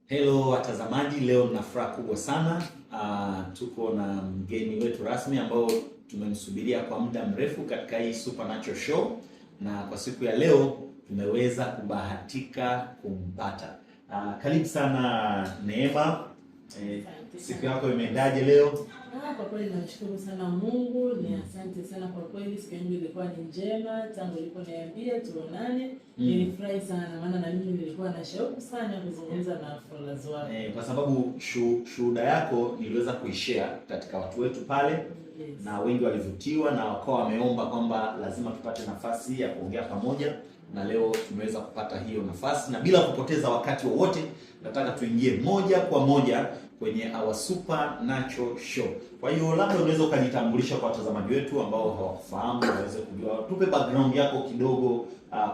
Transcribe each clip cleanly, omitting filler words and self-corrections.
Hello watazamaji, leo nina furaha kubwa sana. Tuko na mgeni wetu rasmi ambao tumemsubiria kwa muda mrefu katika hii Supernatural Show, na kwa siku ya leo tumeweza kubahatika kumpata. Karibu sana Neema. Asante Siku sana. yako imeendaje leo? Kwa kweli namshukuru sana Mungu, ni asante sana kwa kweli, siku yangu ilikuwa ni njema tangu uliponiambia tuonane. Nilifurahi sana maana na mimi nilikuwa na shauku sana ya kuzungumza na followers wako. Kwa sababu shuhuda yako niliweza kuishare katika watu wetu pale na wengi walivutiwa na wakawa wameomba kwamba lazima tupate nafasi ya kuongea pamoja, na leo tumeweza kupata hiyo nafasi, na bila kupoteza wakati wowote, nataka tuingie moja kwa moja kwenye our Supernatural Show. Kwa hiyo labda unaweza ukajitambulisha kwa watazamaji wetu ambao hawakufahamu, waweze kujua, tupe background yako kidogo,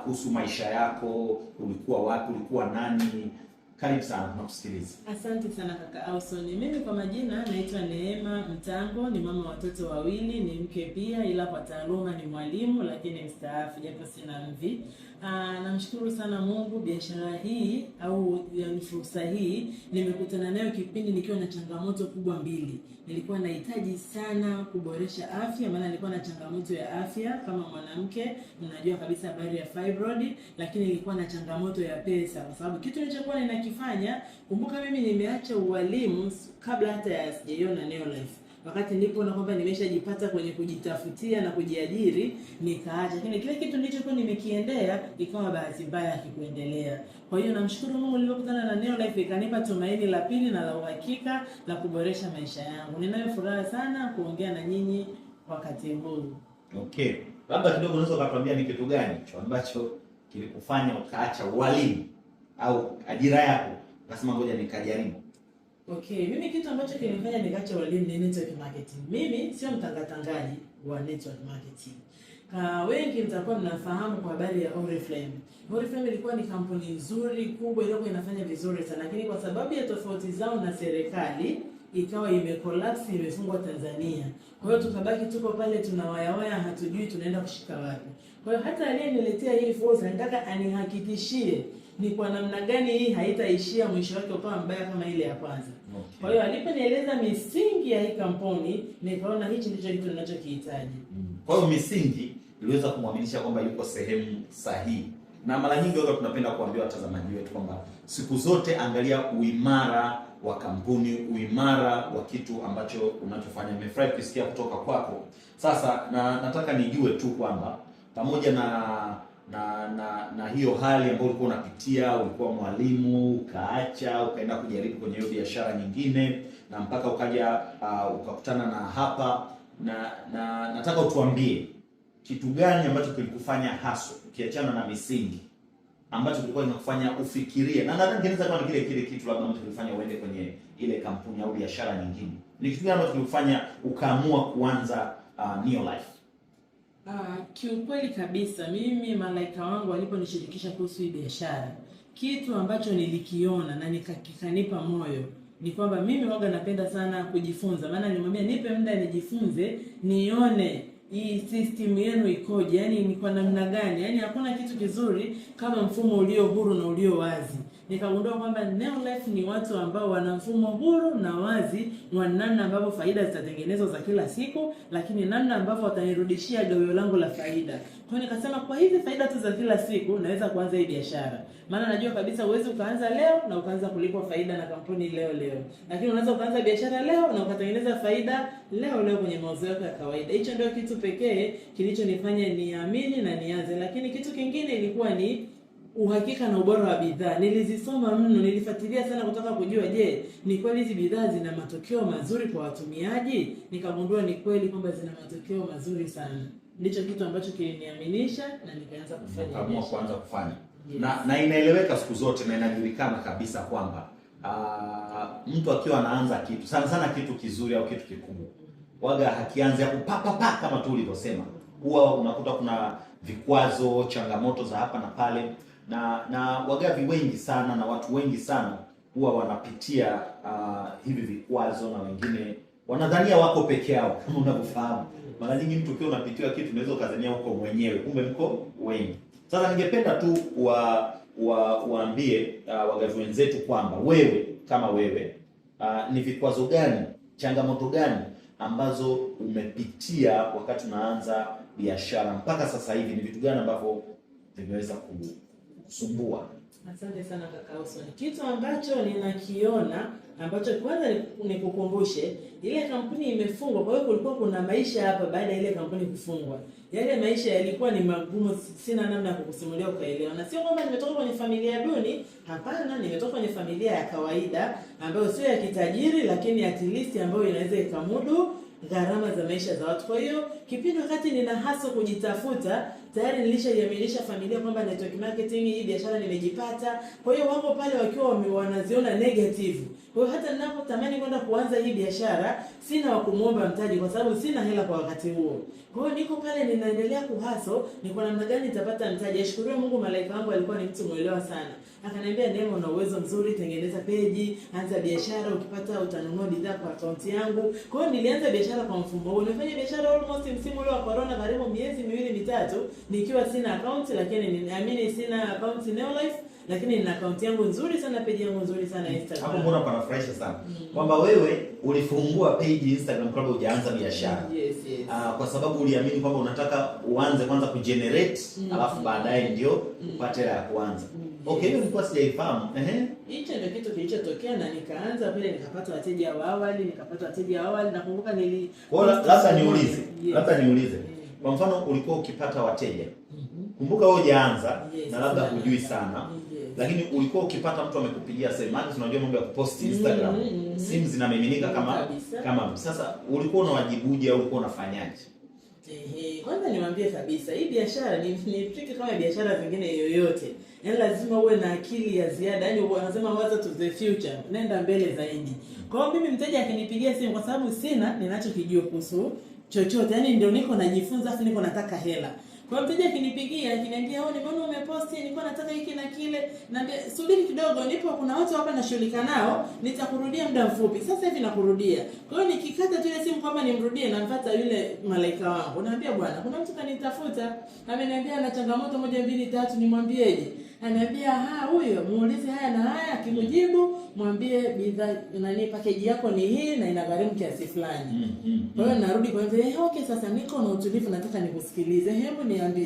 kuhusu maisha yako, ulikuwa wapi, ulikuwa nani? Karibu sana, tunakusikiliza. Asante sana kaka Auson. Mimi kwa majina naitwa Neema Mtango, ni mama watoto wawili, ni mke pia, ila kwa taaluma ni mwalimu lakini mstaafu, japo sina mvi. Namshukuru sana Mungu, biashara hii au yaani fursa hii nimekutana nayo kipindi nikiwa na changamoto kubwa mbili. Nilikuwa nahitaji sana kuboresha afya, maana nilikuwa na changamoto ya afya kama mwanamke, mnajua kabisa habari ya fibroid, lakini nilikuwa na changamoto ya pesa, kwa sababu kitu nilichokuwa ninakifanya, kumbuka mimi nimeacha ualimu kabla hata ya sijaiona Neolife. Wakati nilipoona kwamba nimeshajipata kwenye kujitafutia na kujiajiri, nikaacha. Lakini kile kitu nilichokuwa nimekiendea ikawa bahati mbaya hakikuendelea. Kwa hiyo namshukuru Mungu nilipokutana na Neolife ikanipa tumaini la pili na la uhakika la kuboresha maisha yangu. Ninayo furaha sana kuongea na nyinyi wakati huu. Okay, labda kidogo unaweza ukatuambia ni kitu gani hicho ambacho kilikufanya ukaacha ualimu au ajira yako ukasema ngoja nikajaribu? Okay, mimi kitu ambacho kilinifanya nikaacha ualimu ni network marketing. Mimi sio mtangatangaji wa network marketing. Wengi mtakuwa mnafahamu kwa habari ya Oriflame. Oriflame ilikuwa ni kampuni nzuri kubwa iliyokuwa inafanya vizuri sana, lakini kwa sababu ya tofauti zao na serikali ikawa imecollapse, imefungwa Tanzania. Kwa hiyo tukabaki tuko pale tunawayawaya, hatujui tunaenda kushika wapi. Kwa hiyo hata aliyeniletea hii fursa nataka anihakikishie ni kwa namna gani hii haitaishia mwisho wake ukawa mbaya kama ile ya kwanza. Kwa hiyo aliponieleza misingi ya hii kampuni, nikaona hichi ndicho kitu ninachokihitaji. Kwa hiyo misingi iliweza kumwaminisha kwamba yuko sehemu sahihi, na mara nyingi huwa tunapenda kuambia watazamaji wetu kwamba siku zote angalia uimara wa kampuni, uimara wa kitu ambacho unachofanya. Nimefurahi kusikia kutoka kwako. Sasa na nataka nijue tu kwamba pamoja na hiyo hali ambayo ulikuwa unapitia, ulikuwa mwalimu ukaacha, ukaenda kujaribu kwenye hiyo biashara nyingine, na mpaka ukaja ukakutana na hapa na nataka utuambie kitu gani ambacho kilikufanya haswa, ukiachana na misingi, ambacho kilikuwa kinakufanya ufikirie, na nadhani kinaweza kuwa ni kile kile kitu labda ambacho kilifanya uende kwenye ile kampuni au biashara nyingine. Ni kitu gani ambacho kilikufanya ukaamua kuanza Neolife? Kiukweli kabisa mimi malaika wangu waliponishirikisha kuhusu hii biashara, kitu ambacho nilikiona na kikanipa moyo ni kwamba mimi waga napenda sana kujifunza, maana nilimwambia nipe muda nijifunze, nione hii system yenu ikoje, yani ni kwa namna gani. Yani hakuna kitu kizuri kama mfumo ulio huru na ulio wazi. Nikagundua kwamba Neolife ni watu ambao wana mfumo huru na wazi wa namna ambavyo faida zitatengenezwa za kila siku, lakini namna ambavyo watanirudishia gawio langu la faida. Kwa hiyo nikasema kwa hizi faida tu za kila siku naweza kuanza hii biashara, maana najua kabisa huwezi ukaanza leo na ukaanza kulipwa faida na kampuni leo leo, lakini unaweza ukaanza biashara leo na ukatengeneza faida leo leo kwenye mauzo yako ya kawaida. Hicho ndio kitu pekee kilichonifanya niamini na nianze, lakini kitu kingine ilikuwa ni uhakika na ubora wa bidhaa. Nilizisoma mno, nilifuatilia sana kutaka kujua, je, ni kweli hizi bidhaa zina matokeo mazuri kwa watumiaji? Nikagundua ni kweli kwamba zina matokeo mazuri sana. Ndicho kitu ambacho kiliniaminisha na nikaanza kufanya Ukaamua biashara. kuanza kufanya. Yes. Na inaeleweka siku zote na inajulikana kabisa kwamba mtu akiwa anaanza kitu sana sana kitu kizuri au kitu kikubwa waga hakianzi hapo pa pa pa kama tu ulivyosema, huwa unakuta kuna vikwazo, changamoto za hapa na pale, na wagavi wengi sana na watu wengi sana huwa wanapitia hivi vikwazo, na wengine wanadhania wako peke yao kama unavyofahamu. Mara nyingi mtu ukiwa unapitiwa kitu unaweza ukadhania uko mwenyewe, kumbe mko wengi. Sasa ningependa tu waambie wagavi wenzetu kwamba wewe kama wewe ni vikwazo gani, changamoto gani ambazo umepitia wakati unaanza biashara mpaka sasa hivi, ni vitu gani ambavyo vimeweza kusumbua? Asante sana kaka Usman. Kitu ambacho ninakiona ambacho kwanza nikukumbushe, ile kampuni imefungwa, kwa hiyo kulikuwa kuna maisha hapa baada ya ile kampuni kufungwa. Yale maisha yalikuwa ni magumu, sina namna ya kukusimulia ukaelewa. Na sio kwamba nimetoka kwenye familia duni, hapana, nimetoka kwenye familia ya kawaida ambayo sio ya kitajiri, lakini at least ambayo inaweza ikamudu gharama za maisha za watu. Kwa hiyo kipindi wakati nina hustle kujitafuta, tayari nilishaiaminisha familia kwamba network marketing hii biashara nimejipata. Kwa hiyo wako pale wakiwa wanaziona negative. Kwa hiyo hata ninapotamani kwenda kuanza hii biashara, sina wa kumuomba mtaji kwa sababu sina hela kwa wakati huo. Kwa hiyo niko pale ninaendelea kuhustle, ni kwa namna gani nitapata mtaji. Ashukuriwe Mungu, malaika wangu alikuwa ni mtu mwelewa sana. Akaniambia, Neema, una uwezo mzuri, tengeneza peji, anza biashara, ukipata utanunua bidhaa kwa akaunti yangu. Kwa hiyo nilianza biashara kwa mfumo huo. Nimefanya biashara almost msimu ule wa corona karibu miezi miwili mitatu nikiwa sina akaunti, lakini ninaamini sina akaunti Neolife, lakini nina akaunti yangu nzuri sana, peji yangu nzuri sana Instagram. Hapo mbona panafurahisha sana kwamba wewe ulifungua page Instagram kabla hujaanza biashara. Yes. Kwa sababu uliamini kwamba unataka uanze kwanza kugenerate alafu baadaye ndio upate hela ya kuanza. Okay, hiyo nilikuwa sijaifahamu. Ehe. Hicho ndio kitu kilichotokea na nikaanza pale, nikapata wateja wa awali, nikapata wateja wa awali. Nakumbuka nili Kwa hiyo labda niulize, Yes. labda niulize. Kwa mfano ulikuwa ukipata wateja. Kumbuka wewe hujaanza na labda hujui sana. Lakini ulikuwa ukipata mtu amekupigia simu, maana tunajua mambo ya kupost Instagram. Simu zinamiminika kama Kabisa. kama sasa ulikuwa unawajibuje au ulikuwa unafanyaje? Ehe, kwanza niwaambie kabisa hii biashara ni tricky kama biashara zingine yoyote. Yaani lazima uwe na akili ya ziada, yaani wanasema waza to the future, nenda mbele zaidi. Kwa hiyo mimi mteja akinipigia simu, kwa sababu sina ninachokijua kuhusu chochote, yaani ndio niko najifunza afu niko nataka hela. Kwa hiyo mteja akinipigia akiniambia, "Oh, nimeona umeposti, nilikuwa nataka hiki na kile." Naambia, "Subiri kidogo, nipo kuna watu hapa nashughulika nao, nitakurudia muda mfupi. Sasa hivi nakurudia." Kwa hiyo nikikata tu ile simu kwamba nimrudie, namfuata yule malaika wangu. Naambia, "Bwana, kuna mtu kanitafuta, ameniambia ana changamoto moja mbili tatu, nimwambieje?" Anaambia, "Ha, huyo muulize haya na haya, akikujibu mwambie bidhaa nani package yako ni hii na inagharimu kiasi fulani." Kwa hiyo narudi kwa mtu, okay, sasa niko na utulivu, nataka nikusikilize. Hebu niambie.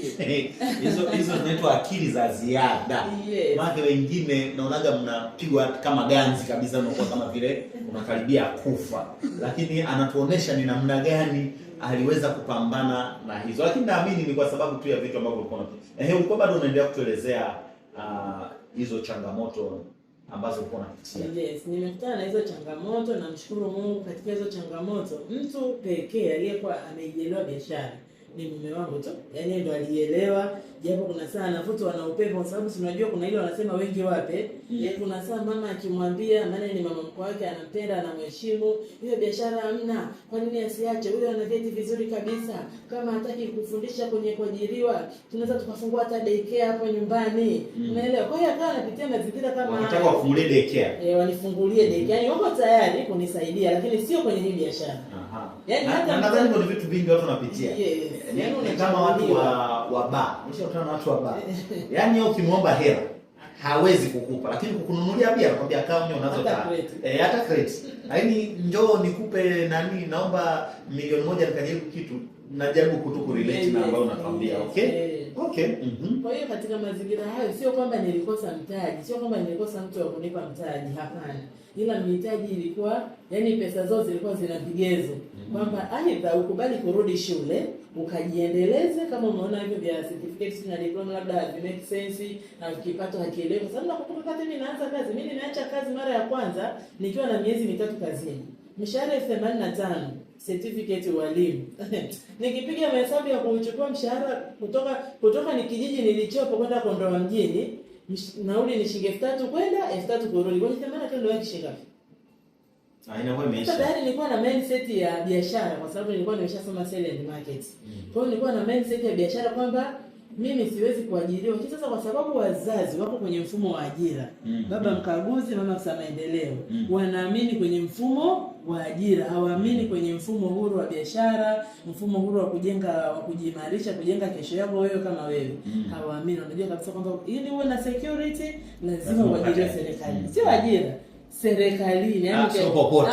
Hizo zinaitwa akili za ziada. Yes. Maana wengine naonaga mnapigwa kama ganzi kabisa, unakuwa kama vile unakaribia kufa, lakini anatuonesha ni namna gani aliweza kupambana na hizo, lakini naamini ni kwa sababu tu ya vitu ambavyo ulikuwa unapitia. Ehe, ulikuwa bado unaendelea kutuelezea hizo changamoto ambazo ulikuwa unapitia. Yes, nimekutana na hizo changamoto. Namshukuru Mungu katika hizo changamoto, mtu pekee aliyekuwa ameielewa biashara ni mume wangu tu, yaani ndo alielewa, japo kuna saa anavutwa na upepo, kwa sababu tunajua kuna ile wanasema wengi wape. Kuna saa mama akimwambia, maana ni mama mkwe wake, anampenda, anamheshimu, hiyo biashara hamna, kwa nini asiache? Huyo ana vyeti vizuri kabisa, kama hataki kufundisha kwenye kuajiriwa, tunaweza tukafungua hata daycare hapo nyumbani. Unaelewa? Kwa hiyo akawa anapitia mazingira kama Wakitaka hayo. wafungulie daycare. Wanifungulie daycare, yaani wako tayari kunisaidia, lakini sio kwenye hii biashara. Aha. Yaani hata Na nadhani kuna vitu vingi watu wanapitia. Yes. Yaani Ni kama watu wa baa. Umeshakutana na watu wa baa. Yaani yeye ukimwomba hela hawezi kukupa, lakini kukununulia bia anakwambia kaa unywe unazo Hata tano. crate. Hata crate. Lakini njoo nikupe nani, naomba 1,000,000 nikajaribu kitu. Najaribu kutu kurelate na ambayo unatuambia, okay? Okay. Kwa hiyo katika mazingira hayo sio kwamba nilikosa mtaji, sio kwamba nilikosa mtu wa kunipa mtaji, hapana. Ila mitaji ilikuwa, yani pesa zote zilikuwa zina vigezo kwamba aidha ukubali kurudi shule ukajiendeleze, kama umeona hivyo vya certificates na diploma labda havi make sense na kipato hakieleweki. Kwa sababu nakumbuka wakati mimi naanza kazi, mimi nimeacha kazi mara ya kwanza nikiwa na miezi 3 kazini, mshahara 85,000, certificate ualimu. Nikipiga mahesabu ya kuchukua mshahara kutoka ni kijiji nilichopo kwenda Kondoa mjini, nauli ni shilingi 3,000 kwenda 3,000 kurudi. Kwa hiyo 85 ndio shilingi ngapi? Ah, inakuwa Sasa imeisha. tayari nilikuwa na mindset ya biashara kwa sababu nilikuwa nimeshasoma sales and market. Kwa hiyo nilikuwa na mindset ya biashara kwamba Mimi siwezi kuajiriwa. Sasa kwa sababu wazazi wako kwenye mfumo wa ajira, baba mkaguzi, mama afisa maendeleo, wanaamini kwenye mfumo wa ajira, hawaamini kwenye mfumo huru wa biashara, mfumo huru wa kujenga, wa kujiimarisha, kujenga kesho yako wewe kama wewe. Hawaamini, wanajua kabisa kwamba ili uwe na security lazima uajiriwe serikalini. Sio ajira, serikalini, yani sio popote.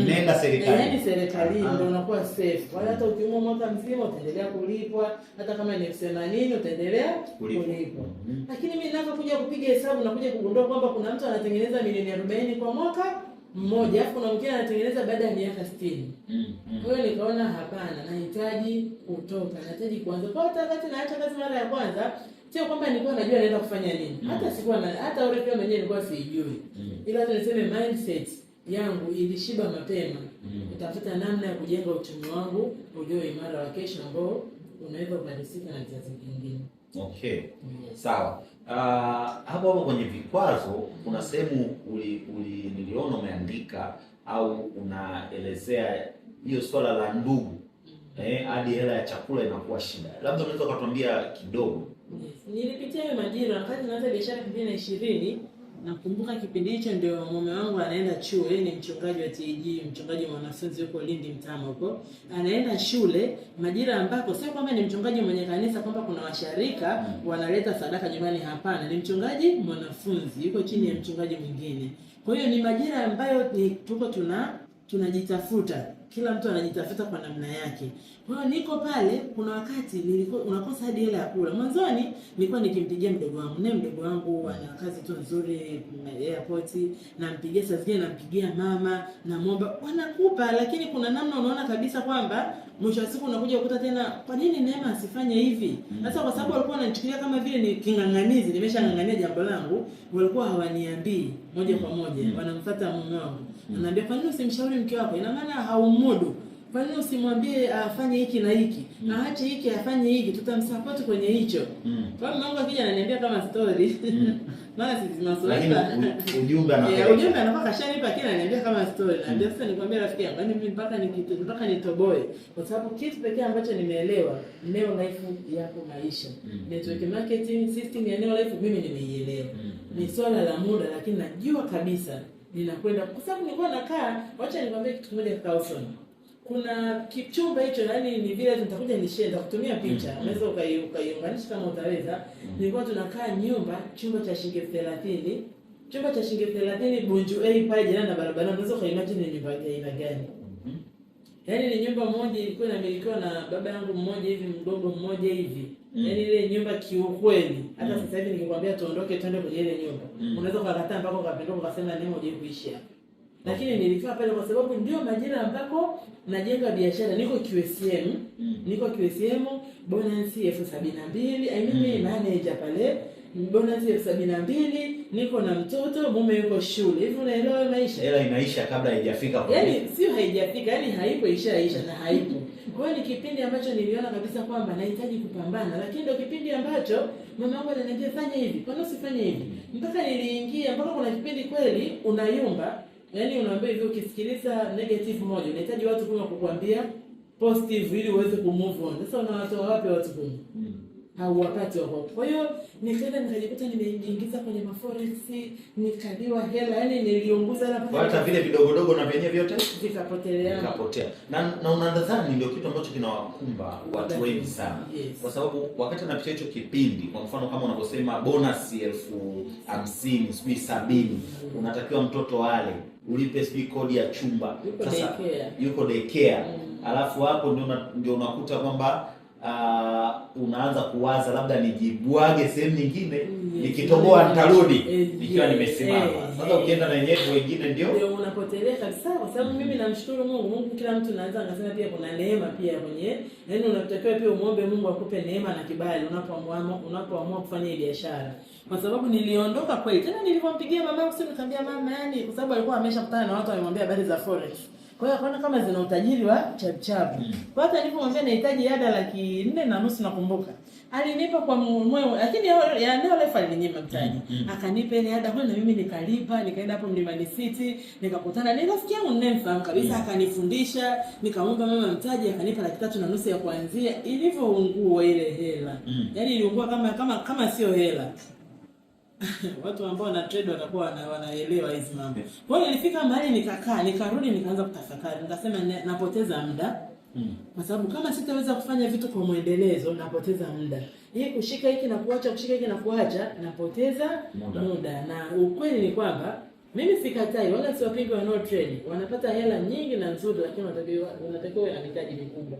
Nenda serikalini. Yaani serikalini ndio unakuwa safe. Kwa hiyo hata ukiumwa mwaka mzima utaendelea kulipwa, hata kama ni 80,000 utaendelea kulipwa. Lakini mimi ninapokuja kupiga hesabu nakuja kugundua kwamba kuna mtu anatengeneza milioni 40 kwa mwaka mmoja, alafu kuna mwingine anatengeneza baada ya miaka 60. Kwa hiyo nikaona hapana, nahitaji kutoka, nahitaji kuanza. Kwa hata wakati naacha kazi mara ya kwanza, sio kwamba nilikuwa najua naenda kufanya nini. Hata sikuwa na hata ule pia mwenyewe nilikuwa sijui. Ila tu niseme mindset yangu ilishiba mapema. Kutafuta namna ya kujenga uchumi wangu ulio imara wa kesho ambao unaweza kuharisika na vizazi vingine. Okay. Sawa. Hapo hapo kwenye vikwazo kuna sehemu niliona umeandika au unaelezea hiyo swala la ndugu. Hadi hela ya chakula inakuwa shida. Labda unaweza ukatuambia kidogo. Yes. Nilipitia hayo majira wakati naanza biashara 2020. Nakumbuka kipindi hicho ndio mume wangu anaenda chuo, yeye ni mchungaji wa TG, mchungaji mwanafunzi huko Lindi Mtama huko. Anaenda shule majira ambako sio kwamba ni mchungaji mwenye kanisa kwamba kuna washarika wanaleta sadaka nyumbani, hapana, ni mchungaji mwanafunzi, yuko chini ya mchungaji mwingine. Kwa hiyo ni majira ambayo ni tuko tunajitafuta, kila mtu anajitafuta kwa namna yake. Kwa hiyo niko pale, kuna wakati nilikuwa unakosa hadi hela ya kula. Mwanzoni nilikuwa nikimpigia mdogo wangu, naye mdogo wangu ana kazi tu nzuri airport, nampigia saa zingine, nampigia mama, namuomba, wanakupa, lakini kuna namna unaona kabisa kwamba mwisho wa siku unakuja kukuta tena kwa nini Neema asifanye hivi? Sasa kwa sababu walikuwa wananichukulia kama vile ni king'ang'anizi, nimeshang'ang'ania jambo langu, walikuwa hawaniambii moja kwa moja, wanamfuata mume wangu. Ananiambia kwa nini usimshauri mke wako? Ina maana haumudu. Kwa nini usimwambie afanye hiki na hiki? Aache hiki afanye hiki, tutamsupport kwenye hicho. Kwa hiyo Mungu akija ananiambia kama story. Maana sisi maswali. Lakini ujumbe anapeleka. Ujumbe anakuwa kashanipa kile, ananiambia kama story. Naambia sasa nikwambia rafiki yangu, yaani mimi mpaka nitoboe. Kwa sababu kitu pekee ambacho nimeelewa, Neo Life yako maisha. Network marketing system ya Neo Life mimi nimeielewa. Ni swala la muda, lakini najua kabisa ninakwenda, kwa sababu nilikuwa nakaa, wacha nikwambie kitu kimoja Carlson. Kuna kichumba hicho, yani ni vile nitakuja ni share, nitakutumia picha. Unaweza ukaiunganisha kama utaweza. Nilikuwa tunakaa nyumba, chumba cha shilingi 30. Chumba cha shilingi 30 Bunju A pale jirani na barabara. Unaweza ukaimagine ni nyumba ya aina gani? Yaani ni nyumba moja ilikuwa inamilikiwa na baba yangu mmoja hivi, mdogo mmoja hivi. Yaani ile nyumba kiukweli, hata sasa hivi nikikwambia tuondoke twende kwenye ile nyumba, unaweza ukakataa mpaka ukapinduka ukasema ni moja kuishi hapa. Lakini nilikaa pale kwa sababu ndio majira ambako najenga biashara, niko QSM, niko QSM bonus 72,000, I mean manager pale, bonus 72,000, niko na mtoto, mume yuko shule. Hivi unaelewa maisha? Hela inaisha kabla haijafika kwa. Yaani sio haijafika, yaani haipo, ishaisha na haipo. Kwa hiyo ni kipindi ambacho niliona kabisa kwamba nahitaji kupambana, lakini ndio kipindi ambacho mama yangu ananiambia fanya hivi, kwa nini usifanye hivi? Mpaka niliingia, mpaka kuna kipindi kweli unayumba. Yaani unaambia hivi, ukisikiliza negative moja unahitaji watu 10 kukuambia positive ili uweze kumove on. Sasa unawatoa wapi watu 10? Hauwapati wako. Kwa hiyo nikaenda nikajikuta nimejiingiza kwenye maforex, nikaliwa hela, yani niliunguza hela mpaka hata vile vidogodogo na vyenyewe vyote vikapotelea. Vikapotea. Na unadhani ndio kitu ambacho kinawakumba watu wengi sana. Yes. Kwa sababu wakati anapitia hicho kipindi, kwa mfano kama unavyosema bonus 50,000, sijui 70, unatakiwa mtoto ale, ulipe sijui kodi ya chumba. Sasa yuko daycare. Alafu hapo ndio unakuta kwamba unaanza kuwaza labda nijibwage sehemu nyingine, nikitoboa nitarudi nikiwa nimesimama. Sasa ukienda na yenyewe wengine ndio unapotelea kabisa. Kwa sababu mimi namshukuru Mungu. Mungu kila mtu naanza akasema pia kuna neema pia kwenye, yaani unatakiwa pia umuombe Mungu akupe neema na kibali unapoamua kufanya hii biashara. Kwa sababu niliondoka kweli. Tena nilipompigia mama yangu simu nikamwambia mama, yani kwa sababu alikuwa ameshakutana na watu wamemwambia habari za forex. Kwa hiyo akaona kama zina utajiri wa chapuchapu. Kwa hata nilipomwambia nahitaji ada 450,000 nakumbuka. Alinipa kwa moyo, lakini ya Neo Life alininyima mtaji. Akanipa ile ada kwa na mimi nikalipa, nikaenda hapo Mlimani City, nikakutana na rafiki yangu ninayemfahamu kabisa, akanifundisha, nikamwomba mama mtaji, akanipa 350,000 ya kuanzia. Ilivyoungua ile hela. Yaani iliungua kama sio hela. Watu ambao wana trade watakuwa wanaelewa hizi mambo. Kwa hiyo nilifika mahali nikakaa, nikarudi nikaanza kutafakari. Nikasema napoteza muda. Kwa sababu kama sitaweza kufanya vitu kwa mwendelezo napoteza muda. Hii kushika hiki na kuacha, kushika hiki na kuacha, napoteza muda. Na ukweli ni kwamba mimi sikatai wala siwapingi wanao trade. Wanapata hela nyingi na nzuri, lakini wanatakiwa na mitaji mikubwa.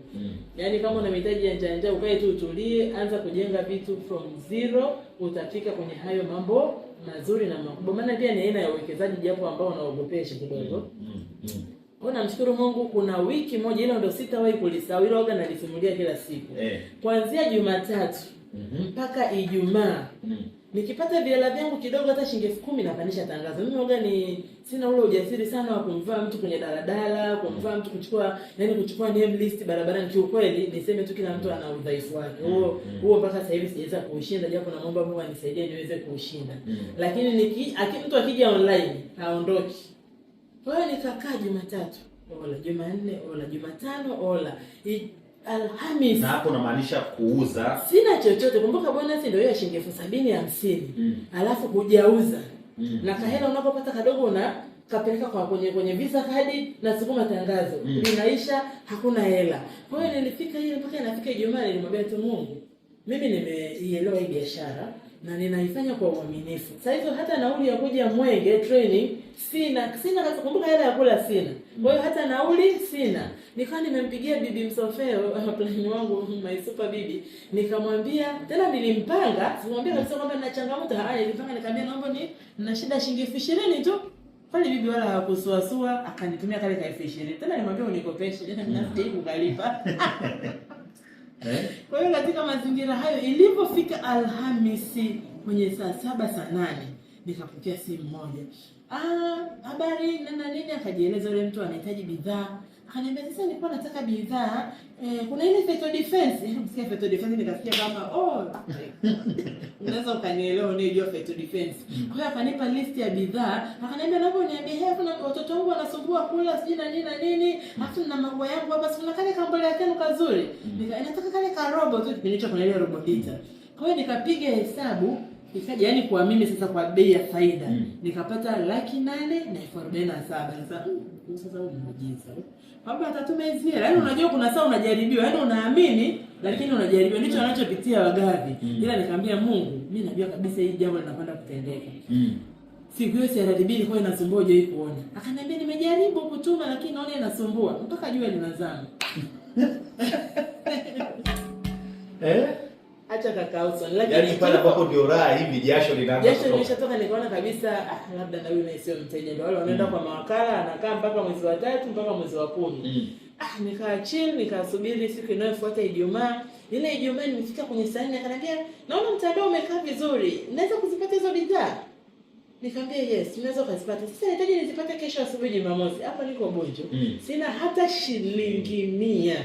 Yaani kama una mitaji ya njaa ukae tu utulie, anza kujenga vitu from zero, utafika kwenye hayo mambo mazuri na makubwa. Maana pia ni aina ya uwekezaji japo ambao unaogopesha kidogo. Kwa namshukuru Mungu, kuna wiki moja ile ndio sitawahi kulisahau, ile waga nalisimulia kila siku. Kuanzia Jumatatu mpaka Ijumaa. Nikipata vihela vyangu kidogo hata shilingi 10,000 napandisha tangazo. Mimi waga ni sina ule ujasiri sana wa kumvaa mtu kwenye daladala, kumvaa mtu kuchukua, yani kuchukua name list barabarani. Kiukweli niseme tu kila mtu ana udhaifu wake. Huo mpaka sasa hivi sijaweza kuushinda, japo naomba Mungu anisaidie niweze kuushinda. Lakini mtu akija online haondoki. Kwa hiyo nikakaa Jumatatu, ola, Jumanne, ola, Jumatano, ola, Alhamisi. Na hapo unamaanisha kuuza. Sina chochote. Kumbuka bonus ndio hiyo shilingi 70,050. Alafu hujauza. Na kahela unapopata kadogo una kapeleka kwa kwenye Visa kadi na sukuma tangazo. Linaisha, hakuna hela. Kwa hiyo nilifika ile mpaka inafika Ijumaa nilimwambia tu Mungu, mimi nimeielewa hii biashara na ninaifanya kwa uaminifu. Sasa hizo hata nauli ya kuja Mwenge training sina kumbuka hela ya kula sina. Kwa hiyo hata nauli sina. Nikawa nimempigia bibi Msofeo, plan wangu, my super bibi. Nikamwambia, tena nilimpanga, sikumwambia kabisa kwamba nina changamoto. Haya, nilimpanga nikamwambia naomba nina shida shilingi 20,000 tu. Pale bibi wala hakusuasua, akanitumia kale ka 20,000. Tena nilimwambia unikopeshe, tena ninasije kukalipa. Kwa hiyo katika mazingira hayo ilipofika Alhamisi kwenye saa 7 saa 8 nikapokea simu moja. Habari na nini, akajieleza yule mtu anahitaji bidhaa. Akaniambia sasa nilikuwa nataka bidhaa, kuna ile Fetal Defense. Msikia Fetal Defense nikasikia kama unaweza ukanielewa unijua Fetal Defense. Kwa hiyo akanipa list ya bidhaa, akaniambia naomba uniambie hebu na watoto wangu wanasumbua kula sijui na nini na nini, afu na mambo yangu hapa si kuna kale kambolea kenu kazuri. Nataka kale karobo tu kipindi hicho kuna ile robo lita. Kwa hiyo nikapiga hesabu ikaja, yani kwa mimi sasa kwa bei ya faida nikapata 847,000. Sasa sasa huu muujiza. Baba atatuma hizi hela. Yaani unajua kuna saa unajaribiwa, yaani unaamini lakini unajaribiwa. Ndicho anachopitia wagavi. Ila nikamwambia Mungu, mimi najua kabisa hili jambo linakwenda kutendeka. Siku hiyo CRDB ilikuwa inasumbua, hujawahi kuona. Akaniambia nimejaribu kutuma lakini naona inasumbua. Mpaka jua linazama. Acha kaka Usoni. Lakini yaani pale ambapo ndio raha hivi jasho linaanza kutoka. Jasho lilishatoka nikaona kabisa labda na yule sio mteja, ndio wale wanaenda kwa mawakala anakaa mpaka mwezi wa 3 mpaka mwezi wa 10. Nikaa chini nikasubiri siku inayofuata Ijumaa. Ile Ijumaa nimefika kwenye saa 4 akaniambia naona mtandao umekaa vizuri. Naweza kuzipata hizo bidhaa? Nikamwambia yes, unaweza kuzipata. Sasa nahitaji nizipate kesho asubuhi Jumamosi. Hapa niko Bunju. Sina hata shilingi 100.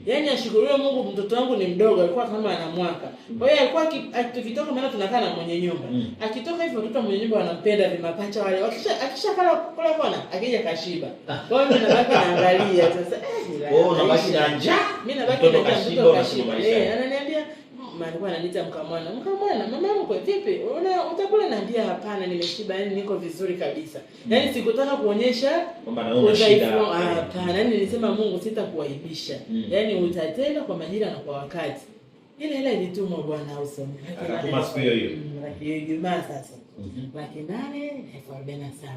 Yaani ashukuriwe Mungu mtoto wangu ni mdogo, alikuwa kama ana mwaka. Kwa hiyo alikuwa tukitoka maana tunakaa na mwenye nyumba. Akitoka hivyo watoto mwenye nyumba wanampenda vimapacha wale. Akisha kala kula kona, akija kashiba. Kwa hiyo mimi nabaki naangalia sasa. Wewe unabaki na njaa. Mimi nabaki na njaa, mtoto kashiba. Ananiambia alikuwa ananiita mkamwana. Mkamwana, mama mkwe vipi? Utakula? Naambia hapana, nimeshiba, yani niko vizuri kabisa. Yaani sikutaka kuonyesha kwamba naona shida. Hapana, yani nilisema Mungu sitakuaibisha. Yaani utatenda kwa majira na kwa wakati. Ile hela ilitumwa bwana Usoni. Akatuma siku hiyo hiyo. Laki Ijumaa sasa. 847,000.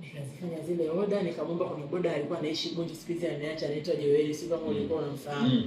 Nikazifanya zile oda, nikamwomba kuna boda alikuwa anaishi Bunju siku hizi ameacha, anaitwa Joeli, sio kama ulikuwa unamfahamu.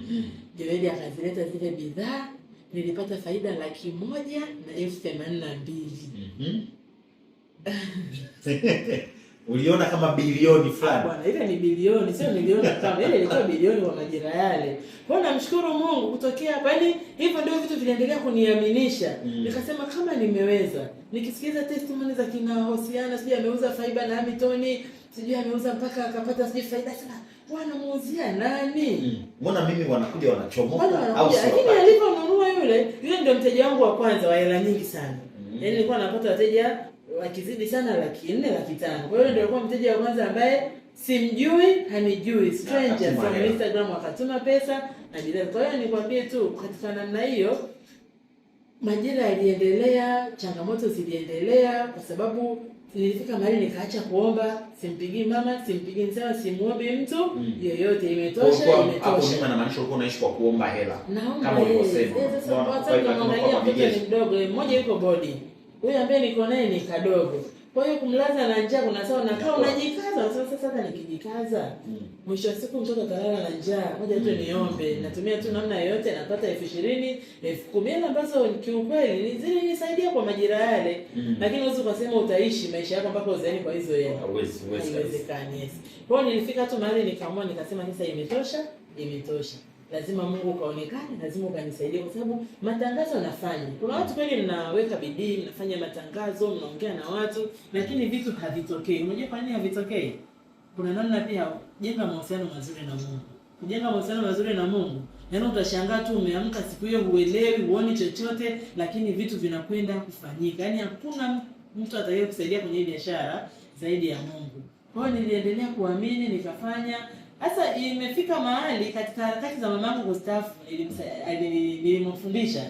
Joeli akazileta zile bidhaa. Nilipata faida 182,000. Uliona kama bilioni fulani. Bwana, ile ni bilioni, sio milioni kama ile ilikuwa bilioni kwa majira yale. Kwa hiyo namshukuru Mungu kutokea hapa. Yaani hivyo ndio vitu viliendelea kuniaminisha. Nikasema kama nimeweza. Nikisikiza testimony za kina Hosiana, sijui ameuza fiber na Hamilton, Sijui ameuza mpaka akapata sijui faida sana. Wanamuuzia nani? Mbona mimi wanakuja wanachomoka Wale au wanakuja, sio? lakini aliponunua yule, yule ndio mteja wangu wa kwanza wa hela nyingi sana. Yaani nilikuwa napata wateja wakizidi sana 400,000, 500,000. Kwa hiyo ndio alikuwa mteja wa kwanza ambaye simjui, hanijui, stranger Akatuma from hela. Instagram akatuma pesa na bidhaa. Kwa hiyo nikwambie tu katika namna hiyo majira yaliendelea, changamoto ziliendelea, kwa sababu nilifika mahali nikaacha kuomba, simpigii mama, simpigii, nisema simuombi mtu yoyote, imetosha, Ulikuwa- Hapo imetosha. nyuma namaanisha ulikuwa unaishi kwa kuomba hela. Naomba Kama yeye. ulivyosema. Sasa Unaona, kwa kwa hiyo sababu tunatoka namwangalia kwa mtoto ni vigezo. mdogo, mmoja yuko bodi, huyu ambaye niko naye ni kadogo. Kwa hiyo kumlaza na njaa kuna sawa, unakaa unajikaza, unasema sasa hata nikijikaza mwisho wa siku mtoto atalala na njaa, ngoja tu niombe. Natumia tu namna yoyote, napata 20,000, 10,000, hela ambazo kiukweli zilinisaidia kwa majira yale, lakini huwezi ukasema utaishi maisha yako mpaka uzeeni kwa hizo hela. Huwezi, huwezi kabisa. Haiwezekani, yes. Kwa hiyo nilifika tu mahali nikaamua, nikasema sasa imetosha, imetosha. Lazima Mungu ukaonekane, lazima ukanisaidia, kwa sababu matangazo nafanya. Kuna watu kweli mnaweka bidii, mnafanya matangazo, mnaongea na watu, lakini vitu havitokei. Unajua kwa nini havitokei? Kuna namna pia, jenga mahusiano mazuri na Mungu. Kujenga mahusiano mazuri na Mungu, yaani utashangaa tu umeamka siku hiyo huelewi, huoni chochote, lakini vitu vinakwenda kufanyika. Yaani hakuna mtu atakaye kusaidia kwenye hii biashara zaidi ya Mungu. Kwa hiyo niliendelea kuamini, nikafanya. Sasa imefika mahali katika harakati za mamangu kustaafu, nilimfundisha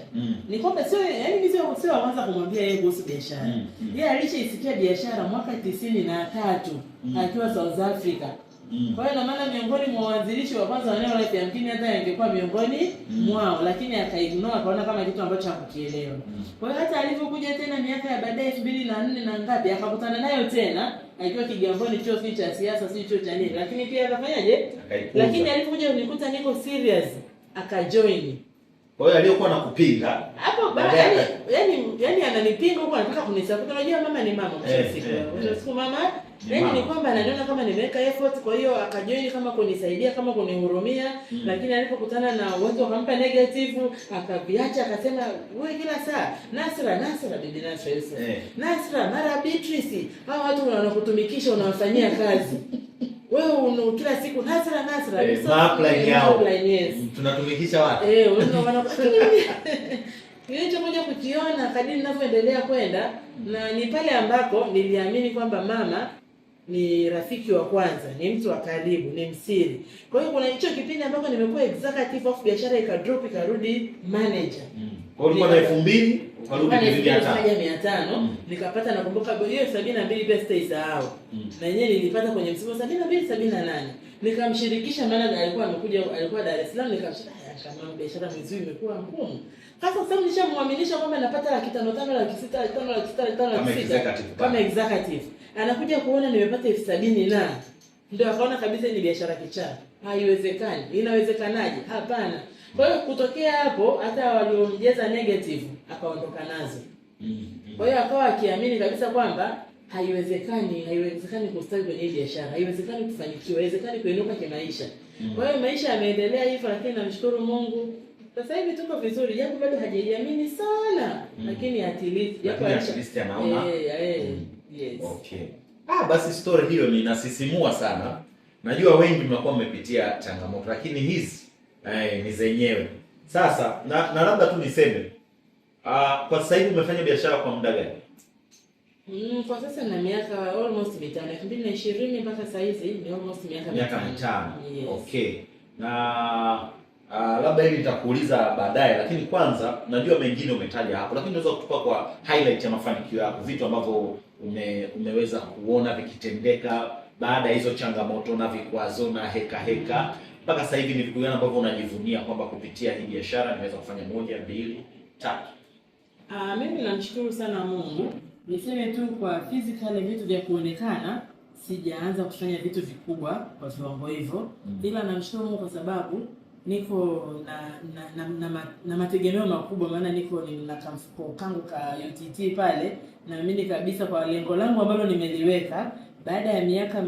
ni kwamba sio, yaani mimi sio wa kwanza kumwambia yeye kuhusu biashara. Yeye alishaisikia biashara mwaka 93 akiwa South Africa. Kwa hiyo na maana miongoni mwa waanzilishi wa kwanza wa Neo Life yamkini hata angekuwa miongoni mwao, lakini akaignore, akaona kama kitu ambacho hakukielewa. Kwa hiyo hata alivyokuja tena miaka ya baadaye 2004 na ngapi akakutana nayo tena akiwa Kigamboni, chuo si cha siasa si chuo cha nini, lakini pia akafanyaje? Akaipuuza. Lakini alipokuja kunikuta niko serious akajoin. Kwa hiyo aliyokuwa nakupinga Hapo Baadaye yani ananipinga huko, anataka kunisupport. Unajua mama ni mama mwisho wa siku. Mwisho wa siku mama Ni yani mama. ni kwamba ananiona kama nimeweka effort, kwa hiyo akajoin kama kunisaidia kama kunihurumia, lakini alipokutana na watu wakampa negative akaviacha, akasema wewe kila saa Nasra, Nasra, bibi Nasra Yusuf. Nasra, mara Beatrice, hawa watu wanakutumikisha unawafanyia kazi. Wewe kila siku Nasra, Nasra. Ma upline yao. Upline, yes. Tunatumikisha watu. Lakini nilichokuja kukiona kadiri ninavyoendelea kwenda na ni pale ambako niliamini kwamba mama ni rafiki wa kwanza, ni mtu wa karibu, ni msiri. Kwa hiyo kuna hicho kipindi ambako nimekuwa executive of biashara ikadrop ikarudi manager. Kwa hiyo ulikuwa na 2000 ukarudi Nilikuwa na 2500. 1500, nikapata, nakumbuka hiyo 72 pia sitaisahau. Na yenyewe nilipata kwenye msimu 72 78. Nikamshirikisha, maana alikuwa amekuja, alikuwa Dar es Salaam, nikamshirikisha kama biashara mizuri imekuwa ngumu. Sasa kwa sababu nishamuaminisha kwamba napata 500,000, 600,000, 500,000, 600,000, 500,000, Kama 600,000. executive. Kama executive. Anakuja kuona nimepata 70,000 na ndio akaona kabisa ni biashara kichaa. Haiwezekani. Inawezekanaje? Hapana. Kwa hiyo kutokea hapo hata waliomjeza negative akaondoka nazo. Kwa hiyo akawa akiamini kabisa kwamba haiwezekani, haiwezekani kustawi kwenye hii biashara, haiwezekani kufanikiwa, haiwezekani kuinuka kimaisha. Kwa hiyo maisha yameendelea hivyo, lakini namshukuru Mungu sasa hivi tuko vizuri, japo bado hajaiamini sana, lakini at least japo Lakini at least anaona. Yes. Okay. Basi story hiyo ni inasisimua sana. Najua wengi mnakuwa mmepitia changamoto, lakini hizi ni zenyewe. Sasa na labda tu niseme kwa sasa hivi umefanya biashara kwa muda gani? Kwa sasa na miaka almost 5, 2020 mpaka sasa hizi ni almost miaka Miaka 5. Yes. Okay. Na labda hili nitakuuliza baadaye, lakini kwanza najua mengine umetaja hapo, lakini unaweza kutupa kwa highlight ya mafanikio yako, vitu ambavyo umeweza kuona vikitendeka baada ya hizo changamoto na vikwazo na heka heka mpaka sasa hivi, ni vitu gani ambavyo unajivunia kwamba kupitia hii biashara nimeweza kufanya 1, 2, 3? Mimi namshukuru sana Mungu. Niseme tu kwa physically vitu vya kuonekana sijaanza kufanya vitu vikubwa kwa viwango hivyo, ila namshukuru Mungu kwa sababu niko na mategemeo makubwa, maana niko na kamfuko kangu ka UTT pale, naamini kabisa kwa lengo langu ambalo nimeliweka baada ya miaka 3,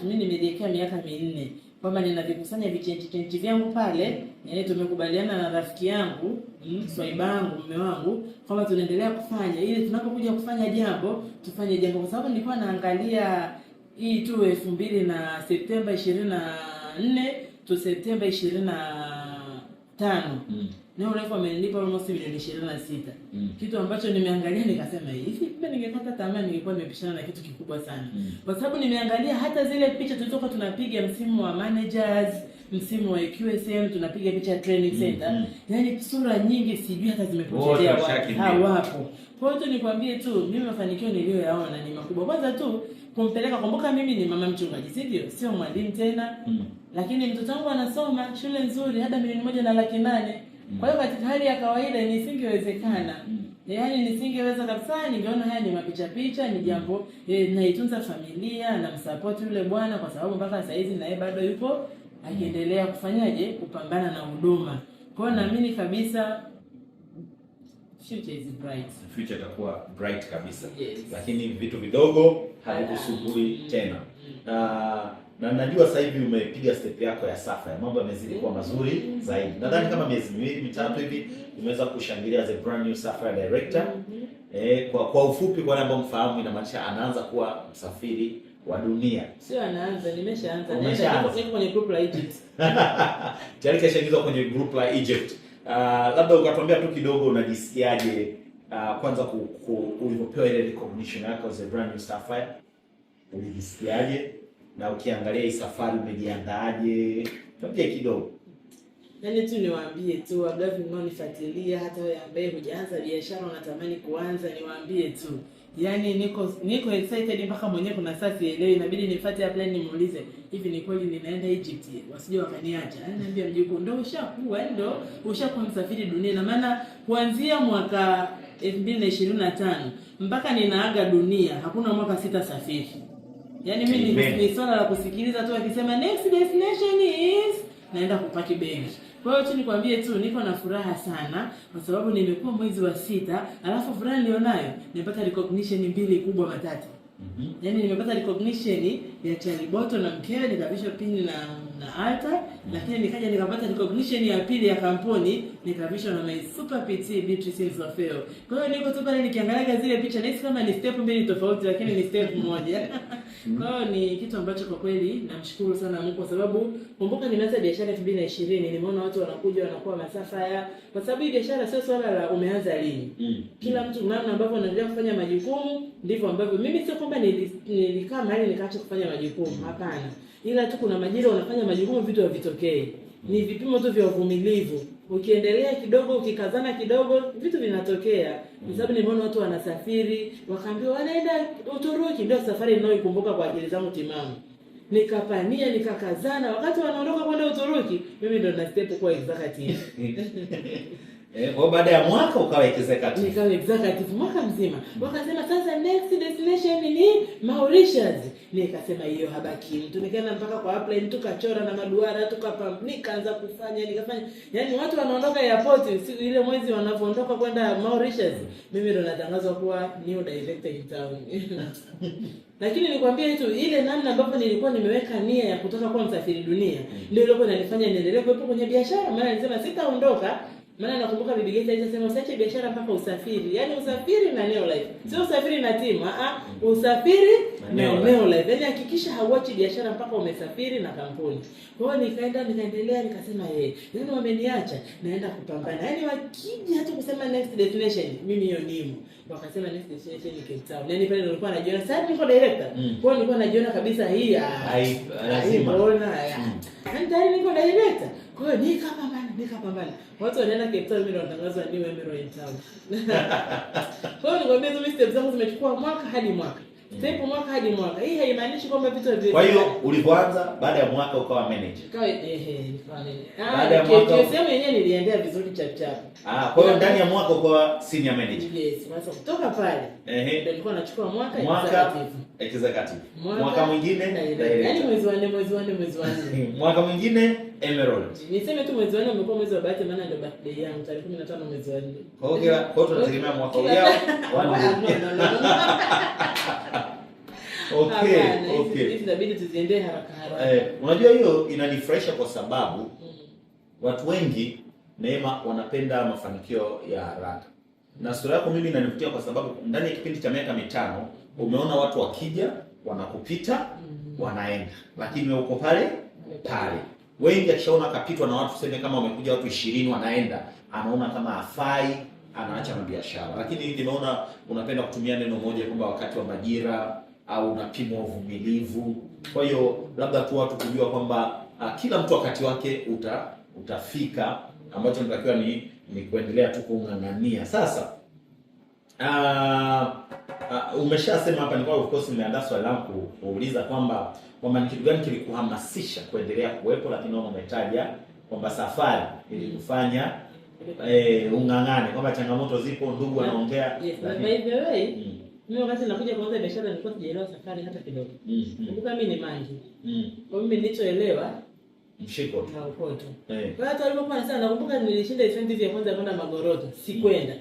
mimi nimejiwekea miaka 4 kwamba ninavikusanya vichenji chenji vyangu pale. Yani tumekubaliana na rafiki yangu swaiba yangu mume wangu kwamba tunaendelea kufanya ili tunapokuja kufanya jambo tufanye jambo, kwa sababu nilikuwa naangalia Hii tu 2000 na Septemba 24 to Septemba 25. Neo Life wamenilipa almost milioni 26. Kitu ambacho nimeangalia nikasema hivi, kumbe ningekata tamaa ningekuwa nimepishana na kitu kikubwa sana. Kwa sababu nimeangalia hata zile picha tulizokuwa tunapiga msimu wa managers, msimu wa QSM, tunapiga picha ya training center. Yaani sura nyingi sijui hata zimepotelea Wote wapi. washakimbia. Hawapo. Kwa hiyo tu nikwambie tu mimi mafanikio niliyoyaona ni makubwa. Kwanza tu kumpeleka, kumbuka mimi ni mama mchungaji, si ndio? Sio mwalimu tena. Lakini mtoto wangu anasoma shule nzuri, hata 1,800,000. Kwa hiyo katika hali ya kawaida nisingewezekana. Yaani nisingeweza kabisa, ningeona haya ni mapicha picha, ni jambo naitunza familia na msupport yule bwana, kwa sababu mpaka saa hizi naye bado yupo akiendelea kufanyaje, kupambana na huduma. Kwa hiyo naamini kabisa future is bright. Future itakuwa bright kabisa. Yes. Lakini vitu vidogo havikusumbui tena. Na najua sasa hivi umepiga step yako ya Sapphire, mambo yamezidi kuwa mazuri zaidi. Nadhani kama miezi miwili mitatu hivi umeweza kushangilia as a brand new Sapphire director. Kwa ufupi, kwa wale ambao mfahamu, inamaanisha anaanza kuwa msafiri wa dunia. Sio anaanza, nimeshaanza. Umeshaanza. Niko kwenye group la Egypt. Tayari kashaingizwa kwenye group la Egypt. Labda ukatuambia tu kidogo unajisikiaje, kwanza ulivyopewa ile recognition yako as a brand new Sapphire, ulijisikiaje? Na ukiangalia hii safari umejiandaaje? Tuambie kidogo. Yaani tu niwaambie tu wablavi mnaonifuatilia, hata wewe ambaye hujaanza biashara unatamani kuanza, niwaambie tu, yaani niko excited mpaka mwenyewe kuna saa sielewi, inabidi nifuate upline nimuulize, hivi ni kweli ninaenda Egypt? Wasije wakaniacha. Yaani naambia mjukuu, ndio ushakuwa, yaani ndio ushakuwa msafiri dunia. Na maana kuanzia mwaka 2025 mpaka ninaaga dunia hakuna mwaka sitasafiri. Yaani mimi Amen. ni swala la kusikiliza tu akisema next destination is, naenda kupaki begi. Kwa hiyo tu nikwambie tu niko na furaha sana kwa sababu nimekuwa mwezi wa 6, alafu furaha nilionayo nimepata recognition mbili kubwa matatu. Yaani nimepata recognition ya Chaliboto na mkewe, nikavishwa pini na altar, lakini nikaja nikapata recognition ya pili ya kampuni, nikavishwa na my super PT Beatrice Msofeo. Kwa hiyo niko tu pale nikiangalia zile picha nahisi kama ni step mbili tofauti, lakini ni step moja. Kwa hiyo ni kitu ambacho kwa kweli namshukuru sana Mungu kwa sababu kumbuka nimeanza biashara 2020, nimeona watu wanakuja wanakuwa masafa haya, kwa sababu hii biashara sio swala la umeanza lini. Kila mtu namna ambavyo anaendelea kufanya majukumu ndivyo ambavyo mimi, sio kwamba nilikaa mahali nikaacha kufanya majukumu, hapana. Ila tu kuna majira unafanya majukumu vitu havitokei. Ni vipimo tu vya uvumilivu. Ukiendelea kidogo, ukikazana kidogo, vitu vinatokea. Kwa sababu nimeona watu wanasafiri, wakaambiwa wanaenda Uturuki, ndio safari ninayoikumbuka kwa akili zangu timamu. Nikapania, nikakazana, wakati wanaondoka kwenda Uturuki, mimi ndo na step kuwa executive. Kwa hiyo baada ya mwaka ukawa executive. Nikawa executive mwaka mzima. Wakasema sasa next destination ni Mauritius. Nikasema hiyo habaki mtu. Nikaenda mpaka kwa upline tukachora na maduara tukapam, nikaanza kufanya nikafanya. Yaani watu wanaondoka airport ile mwezi wanavyoondoka kwenda Mauritius, mimi ndo natangazwa kuwa new director in town. Lakini nikwambie tu ile namna ambavyo nilikuwa nimeweka nia ya kutaka kuwa msafiri dunia ndio ilikuwa inanifanya niendelee kuwepo kwenye biashara, maana nilisema sitaondoka. Maana nakumbuka Bibi Gates alisema usiache biashara mpaka usafiri. Yaani usafiri na Neo Life. Sio usafiri na timu, usafiri Na na Neo Life. Neo Life. Yaani hakikisha hauachi biashara mpaka umesafiri na kampuni. Kwa hiyo nikaenda nikaendelea nikasema yeye, yaani wameniacha naenda kupambana. Yaani wakija tu kusema next destination, mimi hiyo nimo. Wakasema next destination ni Cape Town. Yaani pale nilikuwa najiona sasa niko director. Kwa hiyo nilikuwa najiona kabisa hii Hai, lazima. mbona ya. Yaani tayari niko director. Kwa hiyo nikapambana, nikapambana. Watu wanaenda Cape Town, mimi ndo natangazwa new Emerald in town. Kwa hiyo nikwambie tu mimi steps zangu zimechukua mwaka hadi mwaka. Step mwaka hadi mwaka. Hii haimaanishi kwamba vitu haviwezi. Kwa hiyo ulipoanza baada ya mwaka ukawa manager. Nikawa nikawa manager. Baada ya mwaka- KSM yenyewe niliendea vizuri chap chap. Kwa hiyo ndani ya mwaka ukawa senior manager. Yes, sasa kutoka pale ndio nilikuwa nachukua mwaka Mwaka executive. executive. Mwaka mwingine director. Yaani director. mwezi wa 4, mwezi wa 4, mwezi wa 4. Mwaka mwingine Emerald. Niseme tu mwezi wa 4 umekuwa mwezi wa bahati, maana ndio birthday yangu tarehe 15 mwezi wa 4. Kwa hiyo kwa hiyo tunategemea mwaka ujao. No, no, no, no. Okay, Hapana, hizi okay. hizi inabidi tuziendee haraka haraka. Unajua hiyo inanifurahisha kwa sababu watu wengi Neema wanapenda mafanikio ya haraka. Na sura yako mimi inanivutia kwa sababu ndani ya kipindi cha miaka 5 umeona watu wakija wanakupita wanaenda, lakini wewe uko pale pale. Wengi akishaona akapitwa na watu, tuseme kama wamekuja watu 20 wanaenda, anaona kama hafai, anaacha na biashara. Lakini nimeona unapenda kutumia neno moja kwamba wakati wa majira au unapimwa uvumilivu. Kwa hiyo labda tu watu kujua kwamba kila mtu wakati wake utafika, ambacho natakiwa ni kuendelea tu kung'ang'ania. Sasa umeshasema hapa, nilikuwa of course nimeandaa swali langu kuuliza kwamba ni kitu gani kilikuhamasisha kuendelea kuwepo, lakini naona umetaja kwamba safari ilikufanya ung'ang'ane, kwamba changamoto zipo, ndugu wanaongea. Yes, na by the way, mimi wakati nakuja kuanza biashara nilikuwa sijaelewa safari hata kidogo. Kumbuka mimi ni mangi. Kwa mimi nilichoelewa mshiko tu na ukoto. Kwa hata walipokuwa nasema, nakumbuka nilishinda incentive ya kwanza kwenda Magoroto, sikwenda.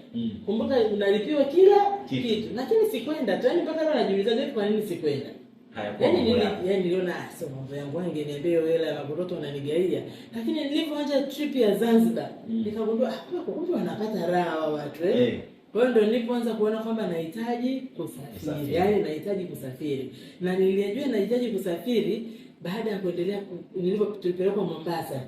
Kumbuka unalipiwa kila kitu, lakini sikwenda tu. Yaani mpaka leo najiuliza vipi kwa nini sikwenda. Yaani niliona sio mambo yangu, angeniambia hiyo hela ya Magoroto unanigaia. Lakini nilipoanza trip ya Zanzibar, nikagundua kumbe wanapata raha watu Kwa hiyo ndio nilipoanza kuona kwamba nahitaji kusafiri. Yaani nahitaji kusafiri. Na nilijua nahitaji kusafiri baada ya kuendelea tulipelekwa Mombasa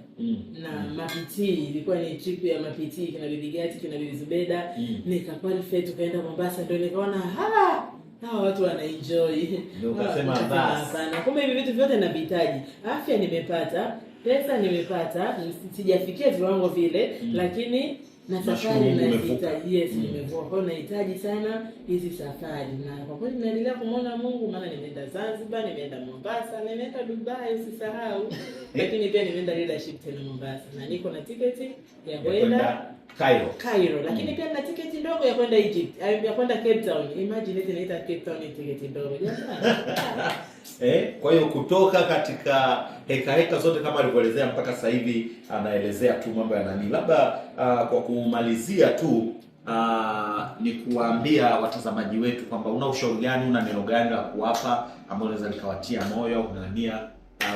na Mapiti, ilikuwa ni trip ya Mapiti, kina Bibi Gati, kina Bibi Zubeda, nikaqualify tukaenda Mombasa, ndio nikaona hawa watu wana enjoy. Ndio ukasema basi. Hapana, kumbe hivi vitu vyote navihitaji. Afya nimepata, pesa nimepata, sijafikia viwango vile, lakini na safari nahitaji. Yes, nimevuka. Kwa hiyo nahitaji sana hizi safari. Na kwa kweli naendelea kumuona Mungu, maana nimeenda Zanzibar, nimeenda Mombasa, nimeenda Dubai, usisahau. Lakini pia nimeenda leadership tena Mombasa. Na niko na tiketi ya kwenda Cairo. Lakini pia nina tiketi ndogo ya kwenda Egypt, ya kwenda Cape Town. Imagine eti inaita Cape Town ni tiketi ndogo. Kwa hiyo kutoka katika heka heka zote kama alivyoelezea mpaka sasa hivi anaelezea tu mambo ya nani. Labda kwa kumalizia tu ni kuwaambia watazamaji wetu kwamba una ushauri gani, una neno gani la kuwapa ambao unaweza likawatia moyo kung'ang'ania.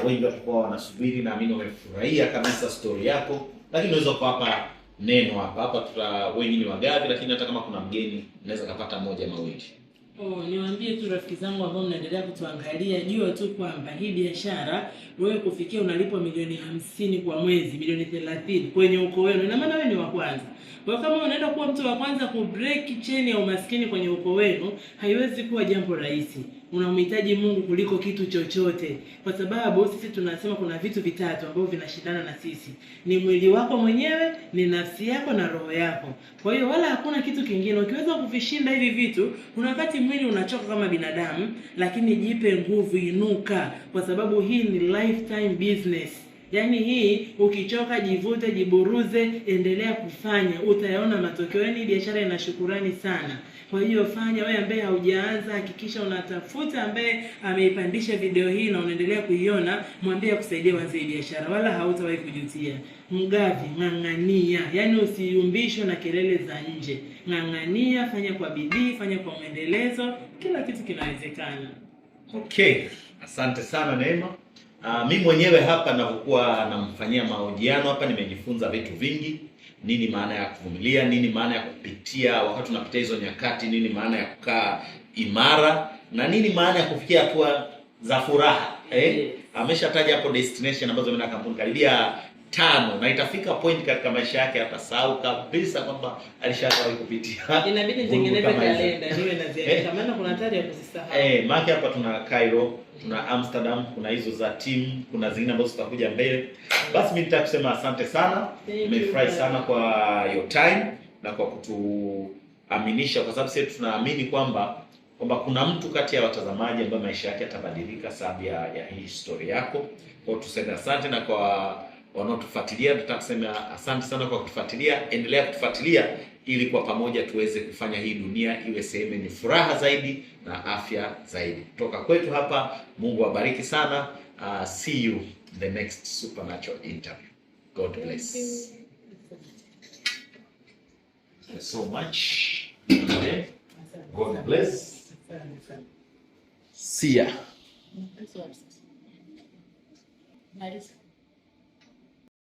Wengi watakuwa wanasubiri, naamini wamefurahia kabisa story yako, lakini unaweza kuwapa neno hapa hapa. Tuta wengi ni wagavi, lakini hata kama kuna mgeni unaweza kupata moja mawili. Niwaambie tu rafiki zangu ambao mnaendelea kutuangalia, jua tu kwamba hii biashara wewe kufikia unalipwa milioni 50 kwa mwezi, milioni 30 kwenye ukoo wenu, ina maana wewe ni wa kwanza. Kwa kama unaenda kuwa mtu wa kwanza ku break chain ya umaskini kwenye ukoo wenu, haiwezi kuwa jambo rahisi. Unamhitaji Mungu kuliko kitu chochote, kwa sababu sisi tunasema kuna vitu vitatu ambavyo vinashindana na sisi: ni mwili wako mwenyewe, ni nafsi yako na roho yako. Kwa hiyo wala hakuna kitu kingine. Ukiweza kuvishinda hivi vitu, kuna wakati mwili unachoka kama binadamu, lakini jipe nguvu, inuka, kwa sababu hii ni lifetime business. Yaani hii ukichoka jivute, jiburuze, endelea kufanya, utayaona matokeo. Yaani biashara ina shukurani sana. Kwa hiyo fanya. Wewe ambaye haujaanza, hakikisha unatafuta ambaye ameipandisha video hii na unaendelea kuiona, mwambie akusaidie uanze biashara, wala hautawahi kujutia. Mgavi, ng'ang'ania. Yaani usiyumbishwe na kelele za nje. Ng'ang'ania, fanya kwa bidii, fanya kwa mwendelezo, kila kitu kinawezekana. Okay, asante sana Neema. Mimi mwenyewe hapa ninapokuwa namfanyia mahojiano hapa nimejifunza vitu vingi. Nini maana ya kuvumilia, nini maana ya kupitia wakati unapitia hizo nyakati, nini maana ya kukaa imara, na nini maana ya kufikia hatua za furaha. Ameshataja hapo destination ambazo mimi na kampuni karibia 5, na itafika point katika maisha yake atasahau kabisa kwamba alishawahi kupitia. Inabidi nitengeneze kalenda niwe naziandika, maana kuna hatari ya kuzisahau. Maana hapa tuna Cairo, tuna Amsterdam, kuna hizo za team, kuna zingine ambazo zitakuja mbele. Basi mimi nitaka kusema asante sana. Nimefurahi sana kwa your time na kwa kutuaminisha, kwa sababu sisi tunaamini kwamba kuna mtu kati ya watazamaji ambaye maisha yake yatabadilika sababu ya hii story yako. Kwa hiyo tuseme asante, na kwa wanaotufuatilia tunataka kusema asante sana kwa kutufuatilia. Endelea kutufuatilia ili kwa pamoja tuweze kufanya hii dunia iwe sehemu yenye furaha zaidi na afya zaidi. Kutoka kwetu hapa, Mungu awabariki sana. See you in the next Supernatural interview. God bless. Thank you so much. Okay. God bless. See ya.